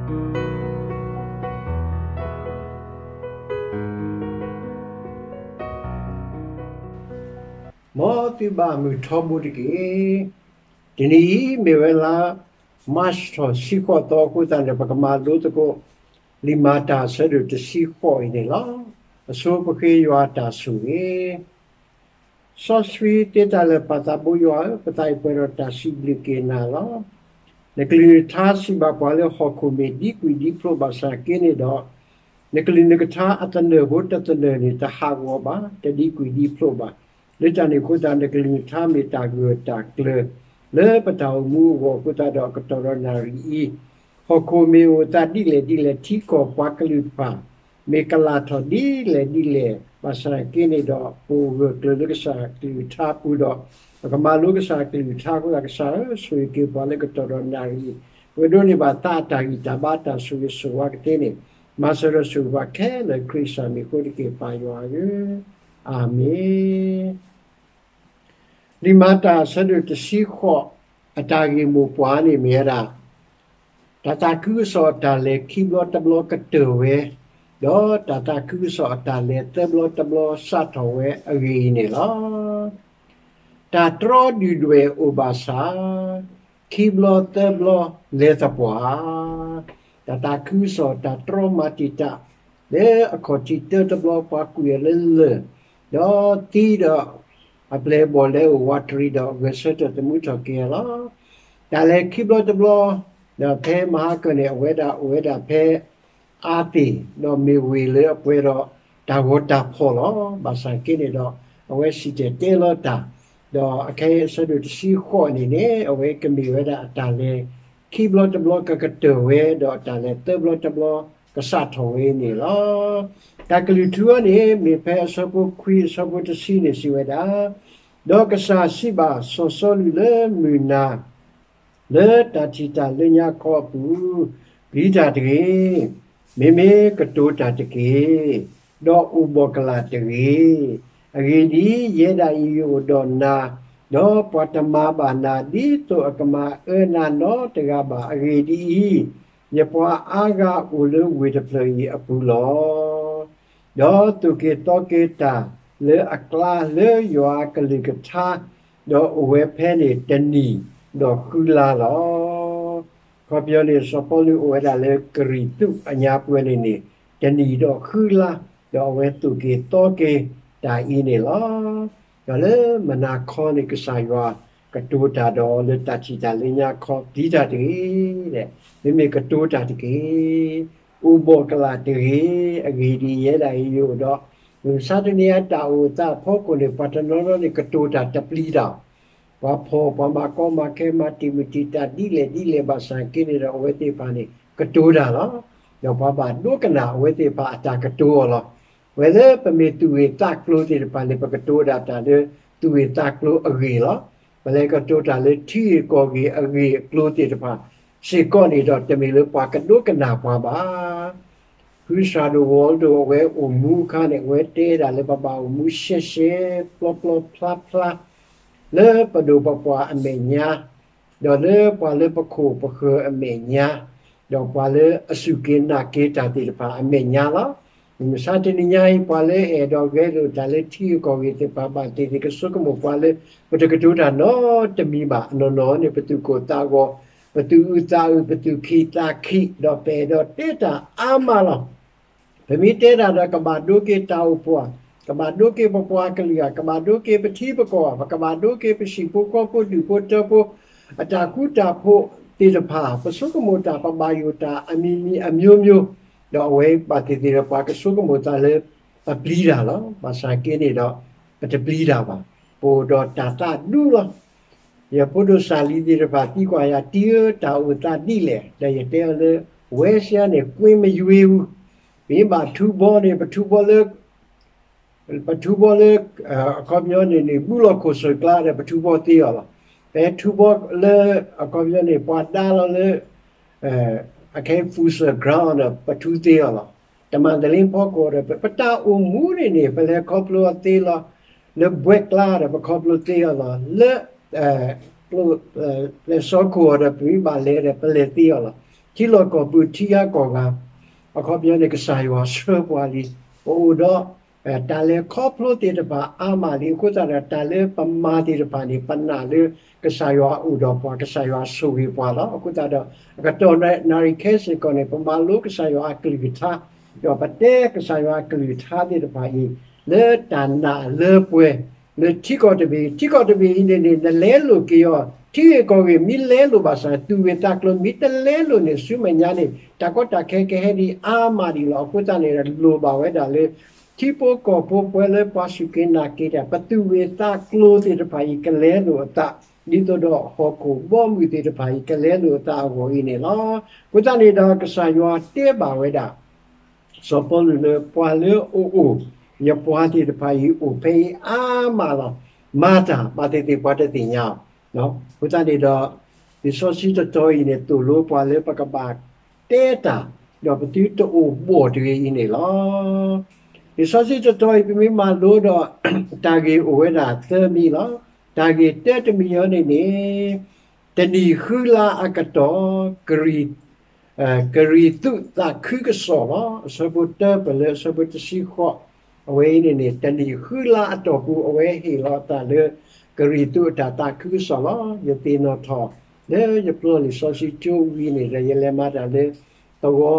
မ်သုဘၣ်မုာ်ထီဘိတက့ၢ်. တနံၤအံၤမ့ၢ်ဝဲလါ March ထီၣ်ဆံဃိးသီအဃိသတးန့ၣ် ပကမၤလိသကိး လံာ်မၤတၢ်အဆၢဒိၣ်တဆံဃိးအံၤန့ၣ်လီၤ. အဆိပဃ့ယွၤအတၢ်ဆိၣ်ဂ့ၤ စီဆှံသ့တၢ်လၢာ် ပၢ်သးဘိယွၤဧၢ, ပသးအံၤပှဲၤဒီးတၢ်စံးဘျုးက့ၤနၤလီၤ. နကလုၢ်နကထါစံးဘၣ်ပှၤလၢဟီၣ်ခိၣ်မ့ၢ်ဒံကွံာ်ဒံဖျိးဘၣ်ဆၣ်က့န့ၣ်ဒီး, နကလုၢ်နကထါအသနၢၣ်ဖိတသနၢၣ်န့ၣ် တဟးဂီၤဘၣ်, တဒံကွံာ်ဒံဖျိးဘၣ်. လၢတၢ်န့ၣ်အဃိသတး နကလုၢ်နကထါမ့ၢ်တၢ်ဂၢၢ်တၢ်ကျၢၤ လၢပတၢ်အိၣ်မူအဂီၢ်အဃိသတးဒီး အကတီၢ်ဒီးနၣ်ရံၣ်အံၤ ဟီၣ်ခိၣ်မ့ၢ်အိၣ်သးဒ်လဲၣ်ဒ်လဲၣ် ထံကီၢ်ပှၤကလုာ်တဖၣ် မ့ၢ်ကလၢ်ထီၣ်ဒ်လဲၣ်ဒ်လဲၣ် ဘၣ်ဆၣ်က့န့ၣ်ဒီး ပအိၣ်ဂၢၢ်ကျၢၤလၢကစၢ်ကလုၢ်ကထါအပူၤဒီး ပကမၤလိကစၢ်ကလုၢ်ကထါအဃိသတး ကစၢ်ဧၢ, ဆိၣ်ဂ့ၤက့ၤပှၤလၢကတီၢ်ဒီးနၣ်ရံၣ်အံၤ, ပကဒိးန့ၢ်ဘၣ်သးအတၢ်ဂံၢ်တၢ်ဘါတၢ်ဆိၣ်ဂ့ၤဆိၣ်ဝါကသ့န့ၣ်, မၤစၢၤဒီးဆိၣ်ဂ့ၤပှၤခဲလၢာ် ခရံာ်ကစၢ်မံၤအဃိတက့ၢ် ပၢ်ယွၤဧၢ, အၤမ့ၣ်. လံာ်မၤတၢ်အဆၢဒိၣ်တဆံဃိး အတၢ်ဂ့ၢ်မိၢ်ပှၢ်န့ၣ်မ့ၢ်ဝဲဒၣ် တၢ်သးခုကစီၣ်အတၢ်လဲၤခံဘျီတဘျီကတၢၢ်ဝဲ, ဒီးတၢ်သးခုကစီၣ်အတၢ်လဲၤသၢဘျီတဘျီစးထီၣ်ဝဲအဂ့ၢ်အံၤန့ၣ်လီၤ. တၢ်တြီဒုၣ်ဒွဲၣ်အိၣ်ဘၣ်ဆၣ်, ခံဘျီသၢဘျီလဲၤသပှၢ်, တၢ်သးခုကစီၣ်တၢ်တြီမၤတံာ်တာ် လၢအခီၣ်ထံးတၢတဘျီ ပှၤကွံာ်အီၤလၢလၢၢ်, ဒီးသံဒီး အပျဲၢ်အဘီၣ်လဲၤအိၣ်ဝးတရံးဒီးဂဲၤဆၢထၢၣ်သမူထီၣ်က့ၤအီၤလီၤ. တၢ်လဲၤခံဘျီတဘျီ, ဒီးဖဲမဟါကၢၢ်န့ၣ် အဝဲဒၣ်အိၣ်ဝဲဒၣ်ဖဲ အၤသ့ၣ်, ဒီးမ့ၢ်ဝ့ၢ်လၢအပှဲၤဒီးတၢ်ဂီၤတၢ်ဖီၣ်လီၤ. ဘၣ်ဆၣ်က့န့ၣ်ဒီး အဝဲစံၣ်တဲၤတဲလီၤတၢ်, ဒီးအခဲအံၤအဆၢဒိၣ်တဆံဃိးန့ၣ်န့ၣ် အဝဲကမ့ၢ်ဝဲဒၣ်အတၢ်လဲၤခံဘျီတဘျီကကတၢၢ်ဝဲ ဒီးအတၢ်လဲၤသၢဘျီတဘျီကစးထီၣ်ဝဲန့ၣ်လီၤ. တၢ်ကလုၢ်ထူအံၤန့ၣ် မ့ၢ်ဖဲအဆၢဖိခွံအဆၢဖိတဆံန့ၣ်စံးဝဲဒၣ်, ဒီးကစၢ်စံးဘၣ်စီၤစီလူးလၢမုၢ်နၤ လၢတၢ်ထံၣ်တၢ်လၢညါခီအပူၤ, ပျံၤတၢ်တဂ့ၤ, မ့မ့ၢ်ကတိၤတၢ်တက့ၢ်, ဒီးအိၣ်ဘှီၣ်ကလာ်တဂ့ၤ. အဂ့ၢ်ဒ်အံၤ, ယဲဒၣ်အံၤယအိၣ်ဒီးနၤ, ဒီးပှၤတမၤဘၣ်နၤ ဒ်သိးအကမၤအၢနၤနီတဂၤဘၣ်. အဂ့ၢ်ဒ်အံၤ, ယပှၤအါဂၤအိၣ်လၢဝ့ၢ်တဖျၢၣ်အံၤအပူၤလီၤ. ဒီးသိၣ်က့ၤသီက့ၤတၢ်လၢအကျါလၢယွၤအကလုၢ်ကထါ, ဒီးအိၣ်ဝဲဖဲန့ၣ်တနံၤဒီးဃုလါလီၤ. အခီပညီန့ၣ် စီၤပီလူးအိၣ်ဝဲဒၣ်လၢကရံၣ်သူးအညါပှဲၤန့ၣ်န့ၣ် တနံၤဒီးဃုလါ, ဒီးအဝဲသိၣ်က့ၤသီက့ၤတၢ်အံၤန့ၣ်လီၤ. ဒီးလၢမုၢ်နၤခီန့ၣ် ကစၢ်ယွၤကတိၤတၢ်ဒီးလၢတၢ်ထံၣ်တၢ်လၢညါခီ ပျံၤတၢ်တဂ့ၤ, မ့မ့ၢ်ကတိၤတၢ်တက့ၢ်. အိၣ်ဘှီၣ်ကလာ်တဂ့ၤ. အဂ့ၢ်ဒ်အံၤ, ယဲဒၣ်အံၤယအိၣ်ဒီး, မုၢ်မဆါတနံၤအံၤတၢ်အိၣ်သးအဖီခိၣ်န့ၣ် ပှၤတနီၤနီၤန့ၣ် ကတိၤတၢ်တပျံၤတၢ် ပှၤဖှီၣ်ပှၤမၤကီမၤခဲမၤတံာ်မုၢ်တံာ်တာ်ဒ်လဲၣ်ဒ်လဲၣ်ဘၣ်ဆၣ်က့န့ၣ်ဒီး အဝဲသ့ၣ်တဖၣ်န့ၣ် ကတိၤတၢ်လီၤ. ဒီးပှၤဘၣ်ဒိကနၣ်အဝဲသ့ၣ်တဖၣ်အတၢ်ကတိၤအီၤလီၤ. ဝဲလၢပမ့ၢ်သူၣ်ဂ့ၢ်သးကျိၤသ့ၣ်တဖၣ်န့ၣ် ပကတိၤဒၣ်တၢ်လၢသူၣ်ဂ့ၢ်သးကျိၤအဂ့ၢ်လီၤ. ပလဲၤကတိၤတၢ်လၢထံဂ့ၢ်ကီၢ်ဂ့ၢ်အဂ့ၢ်အကျိၤသ့ၣ်တဖၣ်စ့ၢ်ကီးန့ၣ်ဒီး တမ့ၢ်လၢပှၤကဒိကနၣ်ပှၤဘၣ်. ဖုစၣ်ဒိၣ်ဝီၤဒိၣ်အဝဲအိၣ်မူအခါန့ၣ် အဝဲတဲဒၣ်လၢပဘၣ်အိၣ်မူရှဲရှဲပျီပျီဖျါဖျါ လၢပဒိၣ်ပပှၢ်အမဲာ်ညါ, ဒီးလၢပှၤလၢပခိၣ်ပဃၢၤအမဲာ်ညါ, ဒီးပှၤလၢအစူၢ်က့ၤနာ်က့ၤတၢ်သ့ၣ်တဖၣ်အမဲာ်ညါလီၤ. မုၢ်မဆါတနံၤညါအံၤ ပှၤလၢအဲၣ်ဒိးဂဲၤလိာ်တၢ်လၢထံဂ့ၢ်ကီၢ်ဂ့ၢ်သ့ၣ်တဖၣ် ဘၣ်သ့ၣ်သ့ၣ်ကဆိကမိၣ်ပှၤလၢ ပတကတိၤတၢ်နီတမံၤဘၣ်. အနီၢ်နီၢ်န့ၣ် ပသူၣ်ကိၢ်သးဂီၤ, ပသူၣ်အုးသးအုး, ပသူၣ်ခံးသးခံး, ဒီးပအဲၣ်ဒိးတဲတၢ်အါမးလီၤ. ပမ့ၢ်တဲတၢ်ဒီး ကဘၣ်ဒိက့ၤတၢ်အိၣ်ဖှိၣ်ဧါ, ကဘၣ်ဒိက့ၤပပှၤကလုာ်ဧါ, ကဘၣ်ဒိက့ၤပထံပကီၢ်ဧါ, ပကဘၣ်ဒိက့ၤပဟံၣ်ဖိဃီဖိဒူၣ်ဖိထၢဖိ အတၢ်ဃူတၢ်ဖိးသ့ၣ်တဖၣ်, ပဆိကမိၣ်တၢ် ပဘၣ်ယိၣ်တၢ်အမံၤမံၤအမျိုးမျိုး, ဒီးအဝဲဘၣ်သ့ၣ်သ့ၣ်ဒီး ပှၤကဆိကမိၣ်သးလၢပပျံၤတၢ်လီၤ. ဘၣ်ဆၣ်က့န့ၣ်ဒီး ပတပျံၤတၢ်ဘၣ်, ပအိၣ်ဒီးတၢ်သးဒူလီၤ. ယဖိဒိၣ်စၢ်လံၤသ့ၣ်တဖၣ်သံကွၢ်ယၤ တံၤဧၢ တၢ်အိၣ်သးဒ်လဲၣ်, ဒီးယတဲအီၤလၢ ဝဲစ့ၢ်န့ၣ် ကွ့မယွ့အူ, ပမ့ၢ်ဘၣ်ထူဘီန့ၣ် ပထူဘီလၢ ပထူဘီလၢ အခီပညီန့ၣ်န့ၣ် ဘူၣ်လီၤခိၣ်စၢၢ်ကျါဒီး ပထူဘီသ့အီၤလီၤ. ဖဲထူဘီလၢ အခီပညီန့ၣ် ပှၤဒါလီၤလၢ အခဲ Futsal ground ဒီး ပထူသ့အီၤလီၤ. တမၤတလ့ဖီခိၣ်ဒီး ပတၢ်အိၣ်မူန့ၣ်န့ၣ် ပလဲၤခီဖျိအီၤသ့လီၤ. လၢဘှဲကျါဒီး ပခီဖျိသ့အီၤလီၤ. လၢ လဲၤစီခိၣ်အီၤဒီး ပမ့ၢ်ဘၣ်လဲၤဒီး ပလဲၤသ့အီၤလီၤ. ထံလီၢ်ကီၢ်ပူၤ ထံဂၤကီၢ်ဂၤ, အခီပညီန့ၣ် ကစၢ်ယွၤဆှၢပှၤလံ. ပအိၣ်ဒီး တၢ်လဲၤခီဖျိသ့ၣ်တဖၣ်အါမးလံ. အဃိသတးဒီး တၢ်လၢပမၤသ့ၣ်တဖၣ်န့ၣ် ပနာ်လၢကစၢ်ယွၤအိၣ်ဒီးပှၤ, ကစၢ်ယွၤဆိၣ်ဂ့ၤပှၤလီၤ. အဃိသတးဒီး အကတီၢ်နၣ်ရံၣ်ခဲစ့ၢ်ကီးန့ၣ် ပမၤလိကစၢ်ယွၤအကလုၢ်ကထါ, ဒီးပတဲကစၢ်ယွၤအကလုၢ်ကထါသ့ၣ်တဖၣ်အံၤ လၢတၢ်နာ်လၢပှဲၤ လၢထံကီၢ်တဘ့ၣ်, ထံကီၢ်တဘ့ၣ်အံၤန့ၣ်န့ၣ် နလဲလိာ်က့ၤအီၤ, ထံဂ့ၢ်ကီၢ်ဂ့ၢ် မ့ၢ်လဲလိာ်ဘၣ်ဆၣ် သူၣ်ဂ့ၢ်သးကျိၤ မ့ၢ်တလဲလိာ်န့ၣ် ဆူမဲာ်ညါန့ၣ် တၢ်ကီတၢ်ခဲကဟဲဒံးအါမးဒံးလီၤ. အဃိသတးန့ၣ် လိၣ်ဘၣ်ဝဲဒၣ်လၢ ထံဖိကီၢ်ဖိ ပှၤလၢပှၤစူၢ်က့ၤနာ်က့ၤတၢ် ပသူၣ်ဂ့ၢ်သးကျိၤသ့ၣ်တဖၣ်အံၤ ကလဲလိာ်အသး, ဒ်သိးဒီးဟီၣ်ခိၣ်ဘီမုၢ်သ့ၣ်တဖၣ်အံၤ ကလဲလိာ်အသးအဂီၢ်အံၤန့ၣ်လီၤ. အဃိသတးန့ၣ်ဒီး ကစၢ်ယွၤတဲဘၣ်ဝဲဒၣ် စီၤပီလူးလၢ ပှၤလၢအအိၣ် ယပှၤသ့ၣ်တဖၣ်အံၤ အိၣ်ဖဲအံၤအါမးလီၤ. မၤတၢ် ဘၣ်သ့ၣ်သ့ၣ်ပှၤတသ့ၣ်ညါအီၤ. အဃိသတးန့ၣ်ဒီး လံာ်စီဆှံတတီၤအံၤန့ၣ် သိၣ်လိပှၤလၢပကဘၣ်တဲတၢ် ဒီးပသုတအိၣ်ဘှီၣ်တဂ့ၤအံၤန့ၣ်လီၤ. လံာ်စီဆှံတတီၤအံၤ ပမ့ၢ်မၤလိဒီး တၢ်ဂ့ၢ်အိၣ်ဝဲဒၣ်သၢမံၤလီၤ. တၢ်ဂ့ၢ်တၢတမံၤအံၤန့ၣ်န့ၣ် တနံၣ်ဃုလါအကတီၢ် ကရံၣ် ကရံၣ်သူးသးခုကစီၣ်လီၤ. အဆၢဖိတၢပၢၢ်လၢ အဆၢဖိတဆံဃိး, အဝဲအံၤန့ၣ်န့ၣ် တနံၣ်ဃုလါအတီၢ်ပူၤ အဝဲဟ့ၣ်လီၤအသးလၢ ကရံၣ်သူးအတၢ်သးခုကစီၣ်လီၤ. ယသ့ၣ်နီၣ်ထီၣ် လၢယပျီလံာ်စီဆှံကၠိဝံၤန့ၣ်ဒီး ယလဲၤမၤတၢ်လၢ သဝီ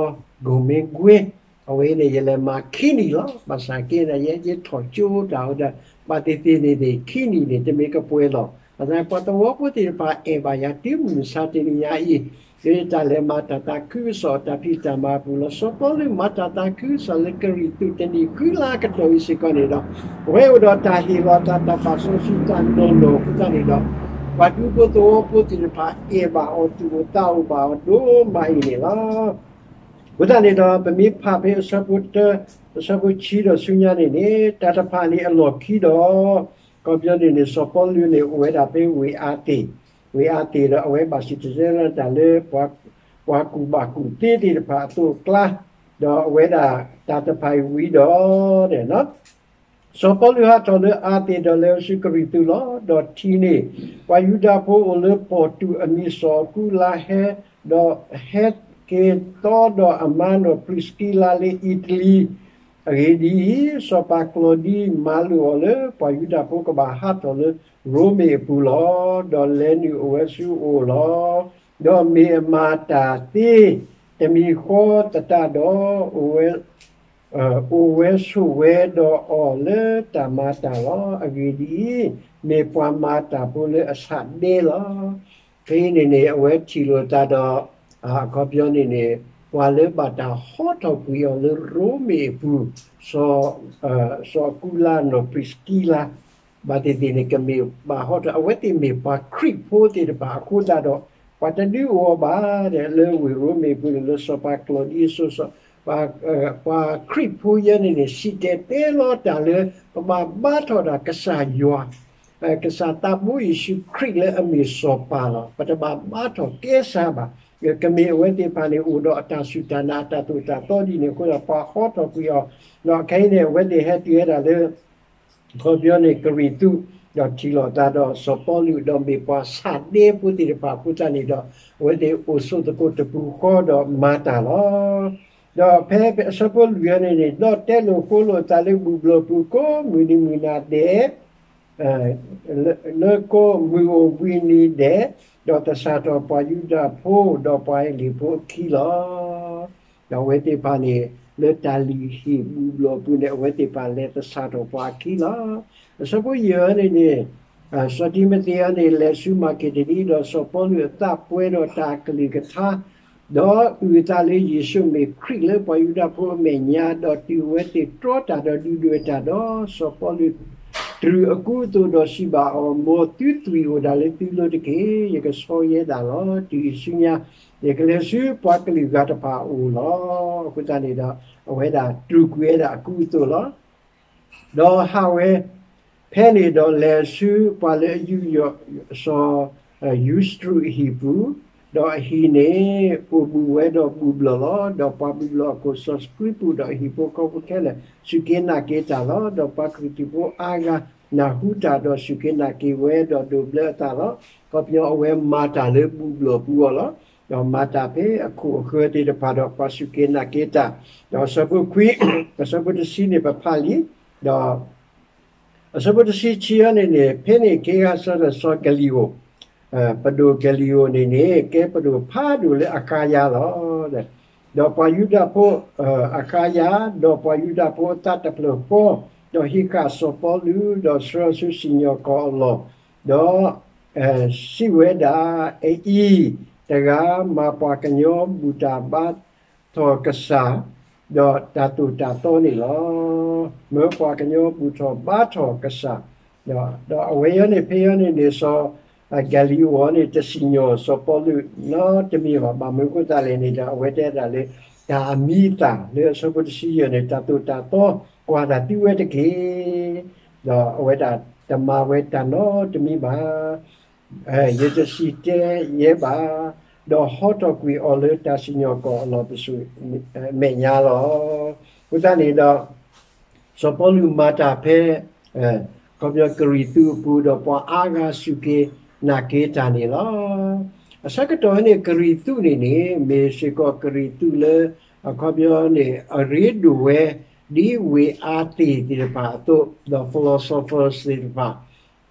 ကိၣ်မ့ကွ့ အဝဲအံၤန့ၣ် ယလဲၤမၤခံနံၣ်လီၤ. ဘၣ်ဆၣ်က့န့ၣ် ယဲယထီၣ်ကၠိတၢ်ဝဲဒၣ် ဘၣ်သ့ၣ်သ့ၣ်န့ၣ်န့ၣ် ခံနံၣ်န့ၣ် တမ့ၢ်ကပှဲၤလီၤ. ဘၣ်ဆၣ်ပှၤသဝီဖိသ့ၣ်တဖၣ်အဲၣ်ဘၣ်ယၤ တုၤမုၢ်မဆါတနံၤညါအံၤ လၢယတၢ်လဲၤမၤတၢ်သးခုကစီၣ် တၢ်ဖံးတၢ်မၤအပူၤလီၤ. စီၤပီလူးမၤတၢ်သးခုကစီၣ်လၢကရံၣ်သူး တနံၣ်ဃုလါအကတီၢ်အံၤစ့ၢ်ကီးန့ၣ်ဒီး အဝဲအိၣ်ဒီးတၢ်ဟ့ၣ်လီၤအသး တၢ်ပာ်စီဆှံတၢ်နီၢ်နီၢ်အဃိသတးန့ၣ်ဒီး ပှၤဒူဖိသဝီဖိသ့ၣ်တဖၣ်အဲၣ်ဘၣ်အီၤ သူၣ်အိၣ်သးအိၣ်ဘၣ်အီၤဒိၣ်မးအံၤန့ၣ်လီၤ. အဃိသတးန့ၣ်ဒီး ပမ့ၢ်ဖးဖဲအဆၢဖိတၢ အဆၢဖိဆံဒီးဆူညါန့ၣ်န့ၣ် တၢ်တဖၣ်န့ၣ်အလီၢ်ခံဒီး အခီပညီန့ၣ်န့ၣ် စီၤပီလူးန့ၣ် အိၣ်ဝဲဒၣ်ဖဲဝ့ၢ်အၤသ့ၣ်, ဝ့ၢ်အၤသ့ၣ်ဒီး အဝဲဘၣ်စံၣ်တဲၤတဲလီၤတၢ်လၢ ပှၤကူၣ်ဘၣ်ကူၣ်သ့သ့ၣ်တဖၣ်အသိးအကျါ, ဒီးအဝဲဒၣ်တၢ်တဖၣ်အံၤဝံၤဒီး စီၤပီလူးဟးထီၣ်လၢအၤသ့ၣ်ဒီးလဲၤဆူကရံၣ်သူးလီၤ. ဒီးထံၣ်န့ၢ် ပှၤယူဒၤဖိအိၣ်လၢပီၣ်တူးအမံၤစီၤအကူလါဟဲ, ဒီးဟဲက့ၤသီဒီးအမါနီၢ်ပြံးစကံလါလၢအံးတလံ. အဂ့ၢ်ဒ်အံၤ, စီၤပၤကျီဒံမၤလိာ်အီၤလၢ ပှၤယူဒၤဖိကဘၣ်ဟးထီၣ်လၢရိမ့ၤအပူၤလီၤ. ဒီးလဲၤနုာ်အိၣ်ဝဲဆူအအိၣ်လီၤ. ဒီးမ့ၢ်အမၤတၢ်သ့တမံၤဃီသတးဒီး အိၣ်ဝဲဆိၣ်ဝဲဒီးအီၤလၢတၢ်မၤတၢ်လီၤ. အဂ့ၢ်ဒ်အံၤ, မ့ၢ်ပှၤမၤတၢ်ဖိလၢအဆးဒဲလီၤ. ဖဲအံၤန့ၣ်န့ၣ် အဝဲထံၣ်လိာ်သးဒီး အခီပညီန့ၣ်န့ၣ် ပှၤလၢဘၣ်တၢ်ဟီထီၣ်ကွံာ်အီၤလၢရိမ့ၤအပူၤ စီၤ စီၤအကူလါနီၢ်ပြံးစကံလါ ဘၣ်သ့ၣ်သ့ၣ်န့ၣ် ကမ့ၢ်ဘၣ်ဟီထီၣ် အဝဲသ့ၣ်မ့ၢ်ပှၤခရံာ်ဖိသ့ၣ်တဖၣ်အဃိသတးဒီး ပှၤတဒုးအိၣ်အီၤဘၣ်ဒီး လၢဝ့ၢ်ရိမ့ၤအပူၤန့ၣ် လၢစီၤပၤကျီဒံအစိၤ ပှၤခရံာ်ဖိယဲန့ၣ်န့ၣ် စံၣ်တဲၤတဲလီၤတၢ်လၢ ပဘၣ်ဘါထီၣ်ဒၣ်ကစၢ်ယွၤ ကစၢ်သးဘိယ့ၣ်ၡူးခရံာ်လၢအမ့ၢ်စီၤပၤလီၤ. ပတဘၣ်ဘါထီၣ်ကဲစါဘၣ်. ကမ့ၢ်အဝဲသ့ၣ်တဖၣ်န့ၣ် အိၣ်ဒီးအတၢ်စူၢ်တၢ်နာ် အတၢ်သိၣ်တၢ်သီဒ်န့ၣ်အဃိဒီး ပှၤဟီထီၣ်ကွံာ်အီၤ, ဒီးခဲအံၤန့ၣ် အဝဲသ့ၣ်ဟဲတုၤဝဲဒၣ်လၢ အခီပညီန့ၣ် ကရံၣ်သူး, ဒီးထံၣ်လိာ်သးဒီးစီၤပီလူး ဒီးမ့ၢ်ပှၤဆးဒဲဖိသ့ၣ်တဖၣ်အဃိသတးန့ၣ်ဒီး အဝဲသ့ၣ်အိၣ်ဆိးသကိးတပူၤဃီဒီးမၤတၢ်လီၤ. ဒီးဖဲအဆၢဖိလွံၢ်အံၤန့ၣ်န့ၣ် ဒီးတဲလိာ်ဃိလိာ်အသးလၢဘူၣ်ဘျီၣ်ပူၤကိးမုၢ်နံၤမုၢ်နၤဒဲး လၢကိးမုၢ်အိၣ်ဘှံးနံၤဒဲး, ဒီးသဆၣ်ထီၣ်ပှၤယူဒၤဖိ ဒီးပှၤဟ့လ့ၣ်ဖိအခံလီၤ. ဒီးအဝဲသ့ၣ်တဖၣ်န့ၣ် လၢတၢ်လုၢ်ဟံၣ်ဘူၣ်ဘျီၣ်ပူၤန့ၣ် အဝဲသ့ၣ်တဖၣ်လဲၤသဆၣ်ထီၣ်ပှၤအခံလီၤ. အဆၢဖိယဲၢ်အံၤန့ၣ်န့ၣ် စီၤတံၤမသ့းအံၤန့ၣ် လဲၤဆူမၤက့ဒနံ ဒီးစီၤပီလူးအသးပှဲၤဒီးတၢ်ကလုၢ်ကထါ ဒီးအုၣ်အသးလၢယ့ၣ်ၡူးမ့ၢ်ခရံာ်လၢပှၤယူဒၤဖိအမဲာ်ညါ, ဒီးတုၤအဝဲသ့ၣ်တြီတၢ်ဒီးဒုၣ်ဒွဲၣ်တၢ်ဒီး စီၤပီလူးတြူာ်အကူအသိးဒီးစံးဘၣ်အီၤ, မ်သုသွံၣ်အိၣ်ဒၣ်လၢသုလိၤတက့ၢ်. ယကဆီယဲဒၣ်လီၤ. တုၤအံၤဆူညါ ယကလဲၤဆူပှၤကလုာ်ဂၤတဖၣ်အအိၣ်လီၤ. အဃိသတးန့ၣ်ဒီး အဝဲဒၣ်တြူာ်ကွံာ်ဝဲဒၣ်အကူအသိးလီၤ. ဒီးဟးဝဲ ဖဲန့ၣ်ဒီးလဲၤဆူပှၤလၢအယူးယီၣ်စီၤယူစတူးအဟံၣ်ပူၤ, ဒီးအဟံၣ်န့ၣ်အိၣ်ဘူးဝဲဒီးဘူၣ်ဘျီၣ်လီၤ. ဒီးပှၤဘူၣ်ဘျီၣ်အခိၣ် စီၤစကရံပူး ဒီးအဟံၣ်ဖိဃီဖိခဲလၢာ် စူၢ်က့ၤနာ်က့ၤတၢ်လီၤ. ဒီးပှၤခရံာ်ဖိအါဂၤနၢ်ဟူတၢ်ဒီးစူၢ်က့ၤနာ်က့ၤဝဲဒီးဒိးဘျၢအသးလီၤ. အခီပညီအဝဲမၤတၢ်လၢဘူၣ်ဘျီၣ်ပူၤအီၤလီၤ. ဒီးမၤတၢ်ဖဲအခိၣ်အဃၢၤသ့ၣ်တဖၣ်ဒီးပှၤစူၢ်က့ၤနာ်က့ၤတၢ်, ဒီးအဆၢဖိခွံ, အဆၢဖိတဆံန့ၣ်ပဖးလံ, ဒီး အဆၢဖိတဆံခံအံၤန့ၣ်န့ၣ် ဖဲန့ၣ်အခါစီၤဂလံၤဧိၤ, ပဒိၣ်ဂလံၤဧိၤန့ၣ်န့ၣ် ကဲပဒိၣ်ဖးဒိၣ်လၢအခါယါလီၤ. ဒီးပှၤယူဒၤဖိ အခါယါ, ဒီးပှၤယူဒၤဖိအသးတဖျၢၣ်ဃီ, ဒီးဟံးဃာ်စီၤပီလူး, ဒီးဆှၢဆူစံၣ်ညီၣ်ကွီၢ်အလီၢ်, ဒီး စံးဝဲဒၣ်, အအံၤတဂၤမၤပှၤကညီဘူၣ်တၢ်ဘါထီၣ်ကစၢ်, ဒီးတၢ်သိၣ်တၢ်သီန့ၣ်လီၤ. မၢပှၤကညီဘူၣ်ထီၣ်ဘါထီၣ်ကစၢ်, ဒီးအဝဲအံၤန့ၣ် ဖဲအံၤန့ၣ်န့ၣ် စီၤ ဂၤလံၤဧိၤန့ၣ် တစံၣ်ညီၣ်စီၤပီလူးနီတမံၤဘၣ်. ဘၣ်မနုၤအဃိသတးလဲၣ်န့ၣ်ဒီး အဝဲတဲဒၣ်လၢ တၢ်အမံၤအသၣ်လၢအဆၢဖိတဆံယဲၢ်န့ၣ် တၢ်သိၣ်တၢ်သီကွၢ်တၢ်သုဝဲတက့ၢ်. ဒီးအဝဲဒၣ်တမၤဝဲတၢ်နီတမံၤဘၣ်. ယတစံၣ်တဲၤယဲဘၣ်, ဒီးဟီထီၣ်ကွံာ်အီၤလၢတၢ်စံၣ်ညီၣ်ကွီၢ်အလီၢ်ပစိာ်မဲာ်ညါလီၤ. အဃိသတးန့ၣ်ဒီး စီၤပီလူးမၤတၢ်ဖဲ အခီပညီကရံၣ်သူးအပူၤ ဒီးပှၤအါဂၤစူၢ်က့ၤနာ်က့ၤတၢ်န့ၣ်လီၤ. အဆၢကတီၢ်န့ၣ် ကရံၣ်သူးန့ၣ်န့ၣ် မ့ၢ်စ့ၢ်ကီးကရံၣ်သူးလၢ အခီပညီန့ၣ် အရ့ဒိၣ်ဝဲ ဒ်ဝ့ၢ်အၤသ့ၣ်သ့ၣ်တဖၣ်အသိး ဒီး philosophers သ့ၣ်တဖၣ်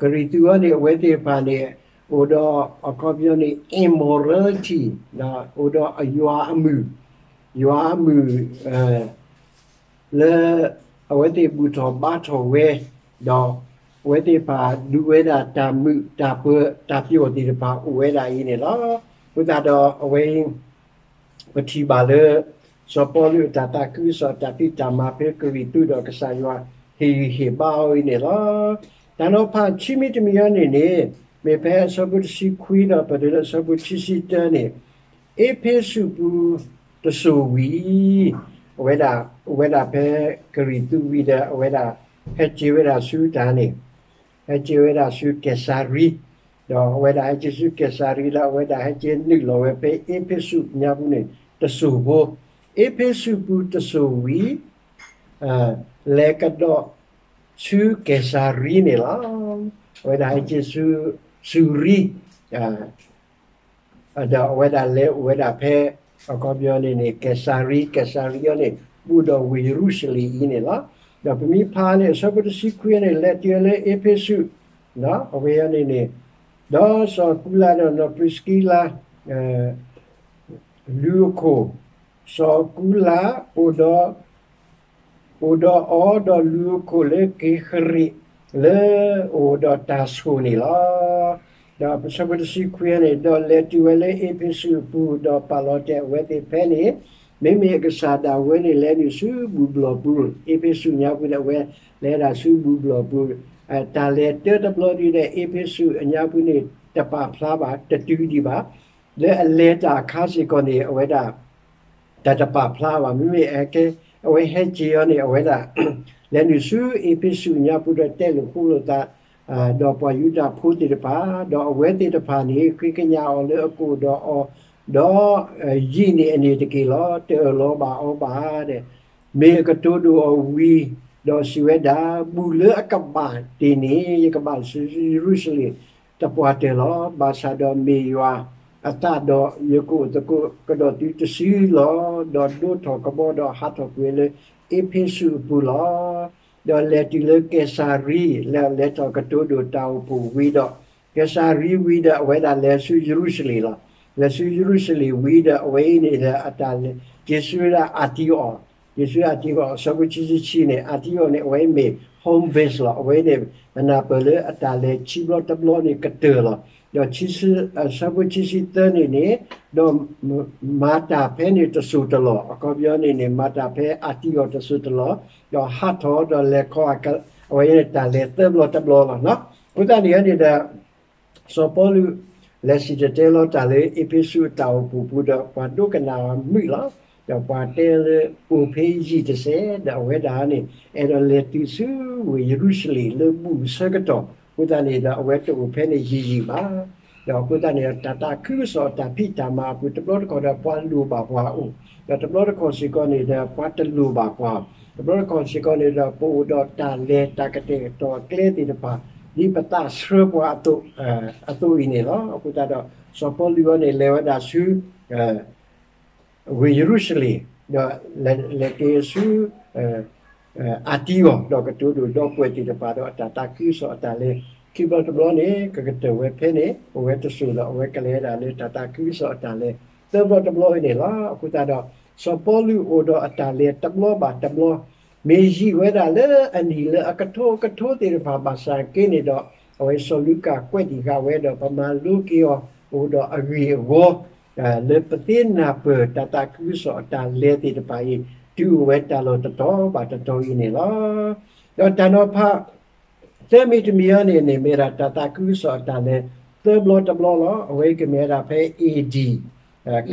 ကရံၣ်သူးအံၤန့ၣ် အဝဲသ့ၣ်တဖၣ်န့ၣ် အိၣ်ဒီးအခီပညီန့ၣ် immorality အိၣ်ဒီးအယွၤအမုၢ်, ယွၤအမုၢ် လၢအဝဲသ့ၣ်ဘူၣ်ထီၣ်ဘါထီၣ်ဝဲ, ဒီးအဝဲသ့ၣ်တဖၣ်ဒုးဝဲဒၣ်တၢ်မုာ်တၢ်ပၢၤတၢ်ပျီၣ်သ့ၣ်တဖၣ်အိၣ်ဝဲဒၣ်အံၤန့ၣ်လီၤ. အဃိသတးဒီးအဝဲ ပထံၣ်ဘၣ်လၢ စီၤပီလူးအတၢ်သးခုကစီၣ်တၢ်ဖံးတၢ်မၤဖဲကရံၣ်သူးဒီးကစၢ်ယွၤဟ့ၣ်ဂံၢ်ဟ့ၣ်ဘါအီၤအံၤန့ၣ်လီၤ. တၢ်နီၤဖးခံမံၤတမံၤအံၤန့ၣ်န့ၣ် မ့ၢ်ဖဲအဆၢဖိတဆံခွံဒီးပတုၤလၢအဆၢဖိခံဆံတၢန့ၣ် အ့းဖ့းစူးပူၤတစိၢ်ဝံၤ အဝဲဒၣ် အိၣ်ဝဲဒၣ်ဖဲကရံၣ်သူးဝံၤဒီး အဝဲဒၣ်ဟဲက့ၤဝဲဒၣ်ဆူတၢ်န့ၣ် ဟဲက့ၤဝဲဒၣ်ဆူကဲးစၤရံ, ဒီးအဝဲဒၣ်ဟဲက့ၤဆူကဲးစၤရံဒီး အဝဲဒၣ်ဟဲက့ၤနုာ်လီၤဝဲဖဲအ့းဖ့းစူးညါပူၤန့ၣ်တစိၢ်ဖိ, အ့းဖ့းစူးပူၤတစိၢ်ဝံၤ လဲၤကဒီးဆူကဲးစၤရံန့ၣ်လီၤ. အဝဲဒၣ်ဟဲက့ၤဆူ စူၤရံ ဒီးအဝဲဒၣ်လဲၤအိၣ်ဝဲဒၣ်ဖဲ အခီပညီန့ၣ်န့ၣ် ကဲးစၤရံ, ကဲးစၤရံအံၤန့ၣ် ဘူးဒီးဝ့ၢ်ယရူၤၡလ့ၣ်အံၤန့ၣ်လီၤ. ဒီးပမ့ၢ်ဖးန့ၣ် အဆၢဖိတဆံခွံန့ၣ် လဲၤတုၤလၢအ့းဖ့းစူး, အဝဲအံၤန့ၣ်န့ၣ် ဒီးစီၤကူလးဒီးနီၢ်ပြံးစကံလး လူၤအခိၣ်, စီၤကူလး အိၣ်ဒီး အိၣ်ဒီးအီၤဒီးလူၤအခိၣ်လၢက့ၤဃရံး လၢအအိၣ်ဒီးတၢ်ဆိၣ်န့ၣ်လီၤ. ဒီးအဆၢဖိတဆံခွံန့ၣ် ဒီးလဲၤတုၤဝဲလၢအ့းဖ့းစူးအပူၤ ဒီးပာ်လီၤတဲာ်အဝဲသ့ၣ်ဖဲန့ၣ်, မ့မ့ၢ်အကစၢ်ဒၣ်ဝဲန့ၣ် လဲၤနုာ်ဆူဘူၣ်ဘျီၣ်ပူၤ, အ့းဖ့းစူးညါပူၤဒီး အဝဲလဲၤဒၣ်ဆူဘူၣ်ဘျီၣ်ပူၤ, တၢ်လဲၤတၢတဘျီဒ်ဒီး အ့းဖ့းစူးအညါပူၤန့ၣ် တပာ်ဖျါဘၣ် တတုၤဒံးဘၣ်. လၢအလဲၤတၢ်အခါစ့ၢ်ကီးန့ၣ် အဝဲဒၣ် တၢ်တပာ်ဖျါဘၣ်. မ့မ့ၢ် အဝဲဟဲက့ၤအီၤန့ၣ် အဝဲဒၣ် လဲၤနုာ်ဆူအ့းဖ့းစူးညါပူၤဒီးတဲလိာ်ဃိလိာ်သး ဒီးပှၤယူဒၤဖိသ့ၣ်တဖၣ်, ဒီးအဝဲသ့ၣ်တဖၣ်န့ၣ် ဃ့ကညးအီၤလၢအကအိၣ်ဒီးအီၤ, ဒီးယံာ်န့ၢ်အန့ၣ်တက့ၢ်လီၤ. တအၢၣ်လီၤဘၣ်အီၤဘၣ်ဒီး မ့ၢ်အကတိၤဒိၣ်အီၤဝံၤ, ဒီးစံးဝဲဒၣ်, ဘူၣ်လၢအကဘၣ်တ့ၢ်န့ၣ် ယကဘၣ်ဆူယရူၤၡလ့ၣ် တပှၢ်တၢၢ်လီၤ. ဘၣ်ဆၣ်ဒီးမ့ၢ်ယွၤအသးဒီး ယကအိၣ်သကိးကဒီးသုတစုလီၤ. ဒီးဒိးထီၣ်ကဘီဒီးဟးထီၣ်ကွံာ်လၢ အ့းဖ့းစူးအပူၤလီၤ. ဒီးလဲၤတုၤလၢကဲးစၤရံ, လဲၤလဲၤထီၣ်ကတိၤဒိၣ်တၢ်အိၣ်ဖှိၣ်ဝံၤဒီး ကဲးစၤရံဝံၤဒီး အဝဲဒၣ်လဲၤဆူယရူၤၡလ့ၣ်လီၤ. လဲၤဆူယရူၤၡလ့ၣ်ဝံၤဒီး အဝဲအံၤန့ၣ်ဒီး အတၢ်လဲၤ က့ၤဆူဝဲဒၣ်အၤတံအီၣ်, က့ၤဆူအၤတံအီၣ် အဆၢဖိခံဆံခံန့ၣ် အၤတံအီၣ်န့ၣ် အဝဲမ့ၢ် home base လီၤ. အဝဲန့ၣ် ပနၢ်ပၢၢ်လၢအတၢ်လဲၤခံဘျီတဘျီန့ၣ်ကတၢၢ်လီၤ. ဒီးဆၢဖိခံဆံသၢန့ၣ်န့ၣ်, ဒီးမၤတၢ်ဖဲန့ၣ်တစိၢ်တလီၢ်, အခီပညီန့ၣ်န့ၣ် မၤတၢ်ဖဲအၤတံအီၣ်တစိၢ်တလီၢ်, ဒီးဟးထီၣ်ဒီးလဲၤခီ အဝဲန့ၣ်တၢ်လဲၤသၢဘျီတဘျီလီၤ. အဃိသတးန့ၣ်န့ၣ်ဒီး စီၤပီလူး လဲၤစံၣ်တဲၤတဲလီၤတၢ်လၢအ့းဖ့းစူးအတၢ်အိၣ်ဖှိၣ်ပူၤဒီး ပှၤဒိကနၣ်အီၤမုာ်လီၤ. ဒီးပှၤတဲလၢအိၣ်ဖဲယံာ်တစဲး ဒီးအဝဲဒၣ်န့ၣ် အဲၣ်ဒိးလဲၤတုၤဆူဝ့ၢ်ယရူၤၡလ့ၣ်လၢဘူၣ်အဆၢကတီၢ်, အဃိသတးန့ၣ်ဒီး အဝဲတအိၣ်ဖဲန့ၣ်ယံာ်ယံာ်ဘၣ်. ဒီးအဃိသတးန့ၣ်ဒီး တၢ်သးခုကစီၣ်တၢ်ဖံးတၢ်မၤအပူၤ တဘျီတခီၣ်ဒီးပှၤလိၣ်ဘၣ်ပှၤအအိၣ်, ဒီးတဘျီတခီၣ်စ့ၢ်ကီးန့ၣ်ဒီး ပှၤတလိၣ်ဘၣ်ပှၤ, တဘျီတခီၣ်စ့ၢ်ကီးန့ၣ်ဒီး ပအိၣ်ဒီးတၢ်လဲၤတၢ်ကတဲာ်ကတီၤအကျဲသ့ၣ်တဖၣ် ဒ်ပသးဆှၢပှၤအသိးအံၤန့ၣ်လီၤ. အဃိသတးဒီး စီၤပီလူးအံၤန့ၣ် လဲၤဝဲဒၣ်ဆူ ဝ့ၢ်ယရူၤၡလ့ၣ်, ဒီးလဲၤက့ၤဆူ အၤတံအီၤ, ဒီးကတိၤဒိၣ်ဒီပုၢ်ဝဲၢ်သ့ၣ်တဖၣ်ဒီးအတၢ်သးခုကစီၣ်အတၢ်လဲၤ, ခံဘျီတဘျီန့ၣ် ကကတၢၢ်ဝဲဖဲန့ၣ် အိၣ်ဝဲတစိၢ်ဒီး အဝဲကလဲၤဝဲဒၣ်လၢတၢ်သးခုကစီၣ်အတၢ်လဲၤ သၢဘျီတဘျီအံၤန့ၣ်လီၤ. အဃိသတးဒီး စီၤပီလူးအိၣ်ဒီးအတၢ်လဲၤတဘျီဘၣ်တဘျီ, မ့ၢ်ယံာ်ဝဲဒၣ်လၢအနံၣ်လၢအကထိကထိသ့ၣ်တဖၣ်ဘၣ်ဆၣ်က့န့ၣ်ဒီး အဝဲစီၤလူၤကၣ်ကွဲးတံၢ်ဃာ်ဝဲဒီး ပမၤလိက့ၤအီၤ အိၣ်ဒီးအဂ့ၢ်အဂီၢ် လၢပသ့နၢ်ပၢၢ်တၢ်သးခုကစီၣ်အတၢ်လဲၤသ့ၣ်တဖၣ်အံၤ တုၤအိၣ်ဝဲတၢ်လီၢ်တတီၤဘၣ်တတီၤအံၤန့ၣ်လီၤ. ဒီးတၢ်နီၤဖး သၢမံၤတမံၤအံၤန့ၣ်န့ၣ် မ့ၢ်ဝဲဒၣ်တၢ်သးခုကစီၣ်အတၢ်လဲၤ သၢဘျီတဘျီလီၤ. အဝဲကမ့ၢ်ဝဲဒၣ်ဖဲ A D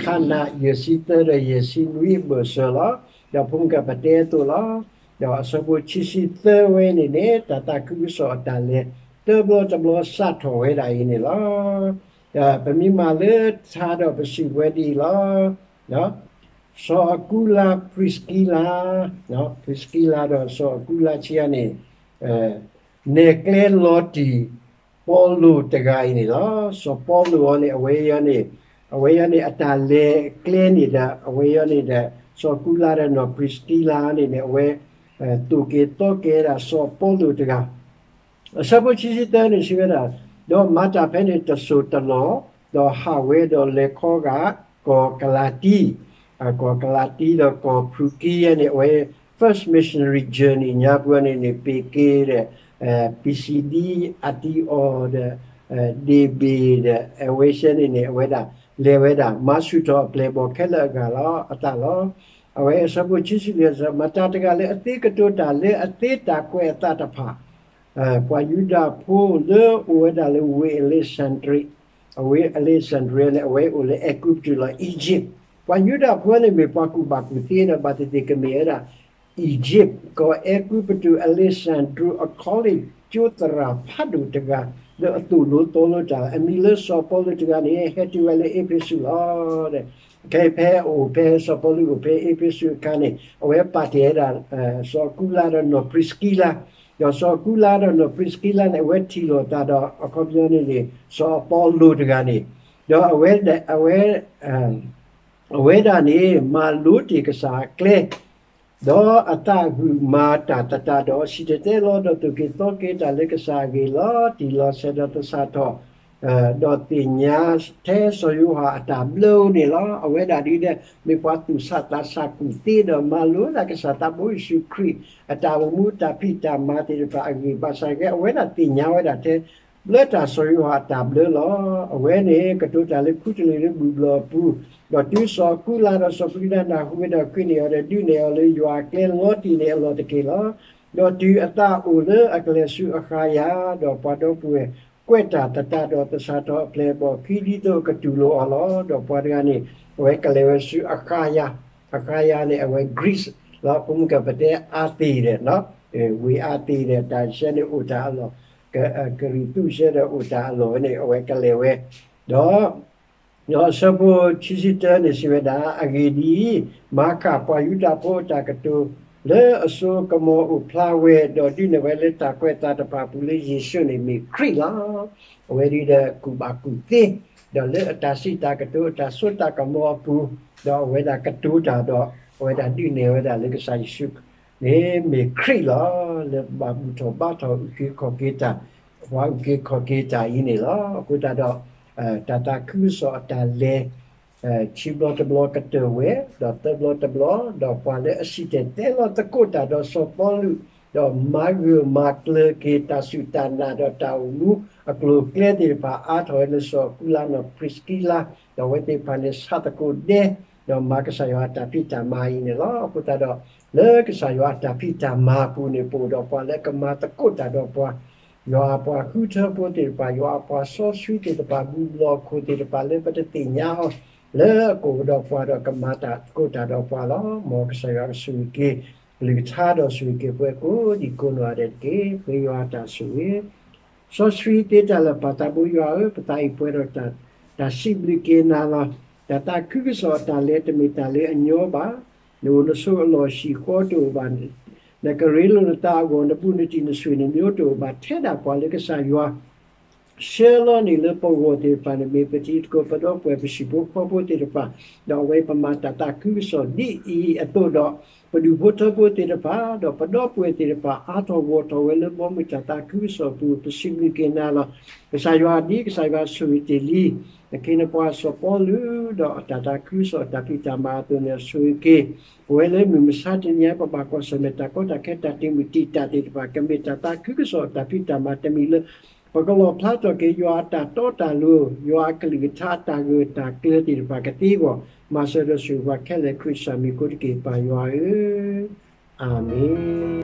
ခါနး ယဲၢ်ဆံသၢဒီးယဲၢ်ဆံနွံအဘၢၣ်စၢၤလီၤ. ဒီးဖိမုၣ်ကၢ်ပတဲအသိးလီၤ. ဒီးအဆၢဖိခံဆံသၢဝဲန့ၣ်န့ၣ် တၢ်သးခုကစီၣ်အတၢ်လဲၤ သၢဘျီတဘျီစးထီၣ်ဝဲဒၣ်အံၤန့ၣ်လီၤ. ဒီးပမ့ၢ်မၤလၢထါဒီးပစံးဝဲဒ်အံၤလီၤ. စီၤအကူလါ ပြံးစကံလါ, ပြံးစကံလါဒီးစီၤအကူလါခံဂၤန့ၣ် နဲၣ်ကျဲလီၤတံၢ် ပီလူးတဂၤအံၤန့ၣ်လီၤ. စီၤပီလူးအံၤန့ၣ် အဝဲအံၤန့ၣ် အဝဲအံၤန့ၣ် အတၢ်လဲၤကျဲန့ၣ်ဒီး အဝဲအံၤန့ၣ်ဒီး စီၤအကူလါဒီးနီၢ်ပြံးစကံလါန့ၣ်န့ၣ် အဝဲ သိၣ်က့ၤသီက့ၤဝဲဒၣ်စီၤပီလူးတဂၤ အဆၢဖိခံဆံသၢန့ၣ် စံးဝဲဒၣ်, ဒီးမၤတၢ်ဖဲန့ၣ်တစိၢ်တလီၢ်, ဒီးဟးဝဲဒီးလဲၤခီဂာ် ကီၢ်ကလၤတံ, ကီၢ်ကလၤတံဒီးကီၢ်ဖရူၤကံယဲန့ၣ် အဝဲ first missionary journey ညါပူၤန့ၣ်န့ၣ် ပ့ၤက့ၤဒီး ပံၤစံဒံ အၤတံအီၤဒီး ဒ့ၣ်ဘ့ၣ်ဒီး အဝဲစဲန့ၣ်န့ၣ် အဝဲဒၣ် လဲၤဝဲဒၣ် မၤဆူၣ်ထီၣ်အပျဲၢ်အဘီၣ်ခဲလၢာ်အဂၤလီၤ အသးလီၤ. အဝဲအဆၢဖိခံဆံလွံၢ် မၤတၢ်တဂၤလၢအသ့ကတိၤတၢ်လၢအသ့တၢ်ကွဲးအသးတဖၣ် ပှၤယူဒၤဖိလၢအိၣ်ဝဲဒၣ်လၢဝ့ၢ်အလ့းစဲၣ်ဒြ့း, အဝ့ၢ်အလ့းစဲၣ်ဒြ့းန့ၣ် အဝဲအိၣ်လၢအဲၤကူပတူးလီၤ Egypt, ပှၤယူဒၤဖိန့ၣ်မ့ၢ်ပှၤကူၣ်ဘၣ်ကူၣ်သ့ဒီး ဘၣ်သ့ၣ်သ့ၣ်ကမ့ၢ်ဝဲဒၣ် Egypt ကီၢ်အဲၤကူပတူး အလ့းစဲၣ်ဒြ့း အကီလ့ၣ်ကၠိသရၣ်ဖးဒိၣ်တဂၤ လၢအသိၣ်လိသီလိတၢ် အမံၤလၢစီၤပီလူးတဂၤန့ၣ် ဟဲတုၤဝဲလၢအ့းဖ့းစူးလီၤ. ခဲအံၤဖဲအိၣ်ဖဲစီၤပီလူးအိၣ်ဖဲအ့းဖ့းစူးအခါန့ၣ် အဝဲပာ်တ့ၢ်ဝဲဒၣ် စီၤအကူလါဒီးနီၢ်ပြံးစကံလါ, ဒီးစီၤအကူလါဒီးနီၢ်ပြံးစကံလါန့ၣ် အဝဲထံၣ်လိာ်သးဒီး အခီပညီန့ၣ်န့ၣ် စီၤအပီလူးတဂၤန့ၣ်, ဒီးအဝဲ အဝဲ အဝဲဒၣ်န့ၣ် မၤလိတ့ၢ်ကစၢ်အကျဲ ဒီးအသးဂုာ်မၤတၢ်သတးဒီး စံၣ်တဲၤတဲလီၤဒီးသိၣ်က့ၤသီက့ၤတၢ်လၢကစၢ်အဂ့ၢ် လီၤတံၢ်လီၤဆဲးဒီးသဆၣ်ထီၣ် ဒီးသ့ၣ်ညါထဲစီၤယိၤဟၣ်အတၢ်ဘျၢအံၤန့ၣ်လီၤ. အဝဲဒၣ်ဒ်ဒီး မ့ၢ်ပှၤသူၣ်ဆးသးဆးကူၣ်သ့ဒီး မၤလိဝဲဒၣ်ကစၢ်သးဘိယ့ၣ်ၡူးခရံာ် အတၢ်အိၣ်မူတၢ်ဖံးတၢ်မၤသ့ၣ်တဖၣ်အဂ့ၢ် ဘၣ်ဆၣ်က့ အဝဲဒၣ်သ့ၣ်ညါဝဲဒၣ်ထဲ ဘျၢတၢ်စီၤယိၤဟၣ်အတၢ်ဘျၢလီၤ. အဝဲန့ၣ် ကတိၤတၢ်လၢခူတလ့ၢ်လၢဘူၣ်ဘျီၣ်အပူၤ, ဒီးတုၤစီၤအကူလါဒီးစီၤပြံးဒၣ်နၢ်ဟူဝဲဒီး ဃ့န့ၢ်အီၤဒီး ဒုးနဲၣ်အီၤလၢယွၤအကျဲလီၤတံၢ်န့ၣ်အလီၢ်တက့ၢ်လီၤ. ဒီးတုၤအသးအိၣ်လၢအကလဲၤဆူအဃါယၤ, ဒီးပှၤဒီပုၢ်ဝဲၢ်ကွဲးတၢ်သတးဒီး သဆၣ်ထီၣ်အပျဲၢ်အဘီၣ်ခံ ဒ်သိးအကတူၢ်လိာ်အီၤလီၤ. ဒီးပှၤတဂၤန့ၣ် အဝဲကလဲၤဝဲဆူအဃါယၤ, အဃါယၤန့ၣ် အဝဲ Greece လီၤ. ပမုၢ်ကပတဲအါသ့ၣ်ဒီး ဝ့ၢ်အါသ့ၣ်ဒီး တၢ်ဆဲန့ၣ်အိၣ်တၢ်အလီၢ်, ကရံၣ်သူးဆဲဒီးအိၣ်တၢ်အလီၢ်ဝဲန့ၣ် အဝဲကလဲၤဝဲ, ဒီး ဒီးအဆၢဖိခံဆံတၢန့ၣ်စံးဝဲဒၣ်, အဂ့ၢ်ဒ်အံၤ, မၤဃၣ်ပှၤယူဒၤဖိအတၢ်ကတိၤ လၢအစိကမီၤအိၣ်ဖျါဝဲ, ဒီးဒုးနဲၣ်ဝဲလၢတၢ်ကွဲးအသးတဖၣ်အပူၤလၢယ့ၣ်ၡူးန့ၣ်မ့ၢ်ခရံာ်လီၤ. အဝဲဒၣ်ဒီးကူၣ်ဘၣ်ကူၣ်သ့, ဒီးလၢအတၢ်စံးတၢ်ကတိၤအတၢ်စိတၢ်ကမီၤအပူၤ, ဒီးအဝဲဒၣ်ကတိၤတၢ်ဒီး အဝဲဒၣ်ဒုးနဲၣ်ဝဲဒၣ်လၢကစၢ်ယ့ၣ်ၡူးန့ၣ်မ့ၢ်ခရံာ်လီၤ. လၢဘၣ်ဘူၣ်ထီၣ်ဘါထီၣ်အုၣ်က့ၤခီၣ်က့ၤတၢ်, ပှၤအုၣ်က့ၤခီၣ်က့ၤတၢ်အံၤန့ၣ်လီၤ. အဃိသတးဒီး တၢ်သးခုကစီၣ်အတၢ်လဲၤ ခံဘျီတဘျီကတၢၢ်ဝဲ, ဒီးသၢဘျီတဘျီ, ဒီးပှၤလၢအစံၣ်တဲၤတဲလီၤသကိးတၢ်ဒီးစီၤပီလူး, ဒီးမၤဂၢၢ်မၤကျၢၤက့ၤတၢ်စူၢ်တၢ်နာ်ဒီးတၢ်အိၣ်မူအကျိၤအကျဲသ့ၣ်တဖၣ် အါထီၣ်ဝဲလၢစီၤအကူလါနီၢ်ပြံးစကံလါ, ဒီးအဝဲသ့ၣ်တဖၣ်န့ၣ်ဆးသကိးဒဲ, ဒီးမၤကစၢ်ယွၤအတၢ်ဖံးတၢ်မၤအံၤန့ၣ်လီၤ. အဃိသတးဒီး လၢကစၢ်ယွၤအတၢ်ဖံးတၢ်မၤအပူၤန့ၣ် ပအိၣ်ဒီးပှၤလၢကမၤသကိးတၢ်ဒီးပှၤ, ယွၤအပှၤဃုထၢဖိသ့ၣ်တဖၣ်, ယွၤအပှၤစီဆှံသ့ၣ်တဖၣ်, ဘူၣ်ဘျီၣ်ခိၣ်သ့ၣ်တဖၣ်လၢပတသ့ၣ်ညါအီၤ, လၢအကအိၣ်ဒီးပှၤဒီးကမၤတၢ်သကိးတၢ်ဒီးပှၤလီၤ. မ်ကစၢ်ယွၤကဆိၣ်ဂ့ၤက့ၤ ကလုၢ်ကထါဒီးဆိၣ်ဂ့ၤက့ၤပှၤကိးဒံကိးနီၢ်ဂၤဒဲးတက့ၢ်. ပဃ့ယွၤအတၢ်ဆိၣ်ဂ့ၤ စီဆှံသ့တၢ်လၢာ် ပၢ်သးဘိယွၤဧၢ, ပသးအံၤပှဲၤဒီးတၢ်စံးဘျုးက့ၤနၤလီၤ. တၢ်သးခုကစီၣ်အတၢ်လဲၤတမ့ၢ်တၢ်လၢအညီဘၣ်. နအိၣ်နဆိးအလီၢ်ဟံၣ်ဃီတအိၣ်ဘၣ်, နကရ့လိာ်နသးအဂီၢ်, နဘူးနတံၢ်နဆွေနမျိုးတအိၣ်ဘၣ်, ထဲဒၣ်ပှၤလၢကစၢ်ယွၤ ဆှၢလီၤန့ၣ်လၢပဂီၢ်သ့ၣ်တဖၣ်န့ၣ် မ့ၢ်ပတံၤသကိးပဒီပုၢ်ဝဲၢ် ပဟံၣ်ဖိဃီဖိသ့ၣ်တဖၣ်, ဒီးအဝဲပမၤတၢ်သးခုကစီၣ်ဒ်အံၤအသိးဒီး ပဒူၣ်ဖိထၢဖိသ့ၣ်တဖၣ် ဒီးပဒီပုၢ်ဝဲၢ်သ့ၣ်တဖၣ် အါထီၣ်ဂီၢ်ထီၣ်ဝဲလၢဘီမုၢ်တၢ်သးခုကစီၣ်အပူၤ ပစံးဘျုးက့ၤနၤလီၤ. ကစၢ်ယွၤဒ်ကစၢ်ယွၤဆိၣ်ဂ့ၤတ့ၢ်လံ နခ့နပှၤစီၤပီလူး ဒီးတၢ်သးခုကစီၣ်တၢ်ဖံးတၢ်မၤအသိးန့ၣ် ဆိၣ်ဂ့ၤက့ၤ ပဝဲလၢမုၢ်မဆါတနံၤအံၤ ပဘၣ်ကွၢ်ဆၢၣ်မဲာ်တၢ်ကီတၢ်ခဲ တၢ်တ့ၢ်မုၢ်တံာ်တာ်သ့ၣ်တဖၣ် ကမ့ၢ်တၢ်သးခုကစီၣ်တၢ်ဖံးတၢ်မၤတမံၤလၢ ပကလီၣ်ဖျါထီၣ်က့ၤယွၤအတၢ်တီတၢ်လိၤ, ယွၤအကလုၢ်ကထါအတၢ်ဂၢၢ်တၢ်ကျၢၤသ့ၣ်တဖၣ်ကသ့အဂီၢ်, မၤစၢၤဒီးဆိၣ်ဂ့ၤပှၤခဲလၢာ် ခရံာ်စၢ်မံၤအဃိတက့ၢ် ပၢ်ယွၤဧၢ, အၤမ့ၣ်.